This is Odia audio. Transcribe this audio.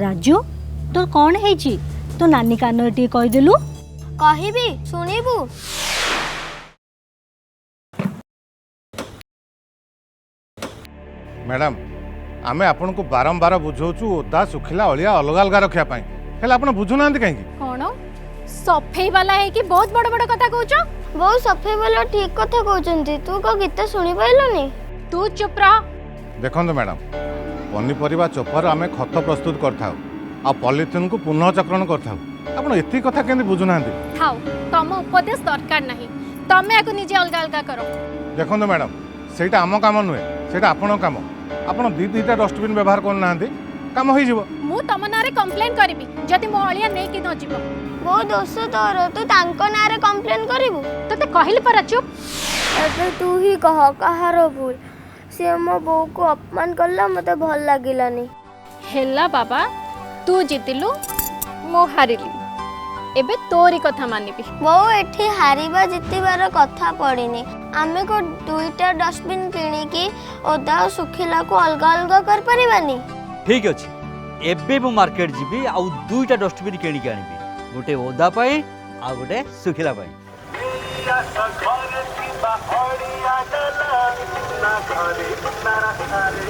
ରାଜୁ, ତୋର କ'ଣ ହେଇଛି? ତୋ ନାନୀ କାନରେ ଟିକେ କହିଦେଲୁ। କହିବି, ଶୁଣିବୁ? ମ୍ୟାଡ଼ାମ୍, ଆମେ ଆପଣଙ୍କୁ ବାରମ୍ବାର ବୁଝାଉଛୁ ଓଦା ଶୁଖିଲା ଅଳିଆ ଅଲଗା ଅଲଗା ରଖିବା ପାଇଁ, ହେଲେ ଆପଣ ବୁଝୁନାହାନ୍ତି କାହିଁକି? କ'ଣ ସଫେଇ ବାଲା ହେଇକି ବହୁତ ବଡ଼ ବଡ଼ କଥା କହୁଛ? ବୋଉ, ସଫେଇ ବାଲା ଠିକ କଥା କହୁଛନ୍ତି। ତୁ କଣ ଗୀତ ଶୁଣି ପାରିଲୁନି? ତୁ ଚୁପ୍ ରହ। ଦେଖନ୍ତୁ ମ୍ୟାଡ଼ାମ୍, ପନିପରିବା ଚୋପାରୁ ଆମେ ଖତ ପ୍ରସ୍ତୁତ କରିଥାଉ ଆଉ ପଲିଥିନ୍କୁ ପୁନଃଚକ୍ରଣ କରିଥାଉ। ଆପଣ ଏତିକି କଥା କେମିତି ବୁଝୁନାହାନ୍ତି? ଥାଉ, ତମ ଉପଦେଶ ଦରକାର ନାହିଁ। ତମେ ଆକୁ ନିଜେ ଅଲଗା ଅଲଗା କର। ଦେଖନ୍ତୁ ମ୍ୟାଡ଼ାମ୍, ସେଇଟା ଆମ କାମ ନୁହେଁ, ସେଇଟା ଆପଣଙ୍କ କାମ। ଆପଣ ଦୁଇ ଦୁଇଟା ଡଷ୍ଟବିନ୍ ବ୍ୟବହାର କରୁନାହାନ୍ତି, କାମ ହେଇଯିବ। ମୁଁ ତମ ନାଁରେ କମ୍ପ୍ଲେନ୍ କରିବି ଯଦି ମୋ ଅଳିଆ ନେଇକି ନ ଯିବ। ବୋଉ, ଦୋଷ ତୋର, ତୁ ତାଙ୍କ ନାଁରେ କମ୍ପ୍ଲେନ୍ କରିବୁ? ତୋତେ କହିଲି ପରା, ଚୁପ୍। ଏବେ ତୁ ହିଁ କହ, କାହାର ଭୁଲ? ସିଏ ମୋ ବୋଉକୁ ଅପମାନ କଲା, ମୋତେ ଭଲ ଲାଗିଲାନି। ହେଲା ବାବା, ତୁ ଜିତିଲୁ, ମୁଁ ହାରିଲି। ଏବେ ତୋରି କଥା ମାନିବି। ବୋଉ, ଏଠି ହାରିବା ଜିତିବାର କଥା ପଡ଼ିନି। ଆମେ କୋଉ ଦୁଇଟା ଡଷ୍ଟବିନ୍ କିଣିକି ଓଦା ଆଉ ଶୁଖିଲାକୁ ଅଲଗା ଅଲଗା କରିପାରିବାନି? ଠିକ୍ ଅଛି, ଏବେ ମୁଁ ମାର୍କେଟ ଯିବି ଆଉ ଦୁଇଟା ଡଷ୍ଟବିନ୍ କିଣିକି ଆଣିବି, ଗୋଟେ ଓଦା ପାଇଁ ଆଉ ଗୋଟେ ଶୁଖିଲା ପାଇଁ। ଘରେ ଥିବା ଅଳିଆ ଡଲା, ନା ଘରେ ନା ରାସ୍ତାରେ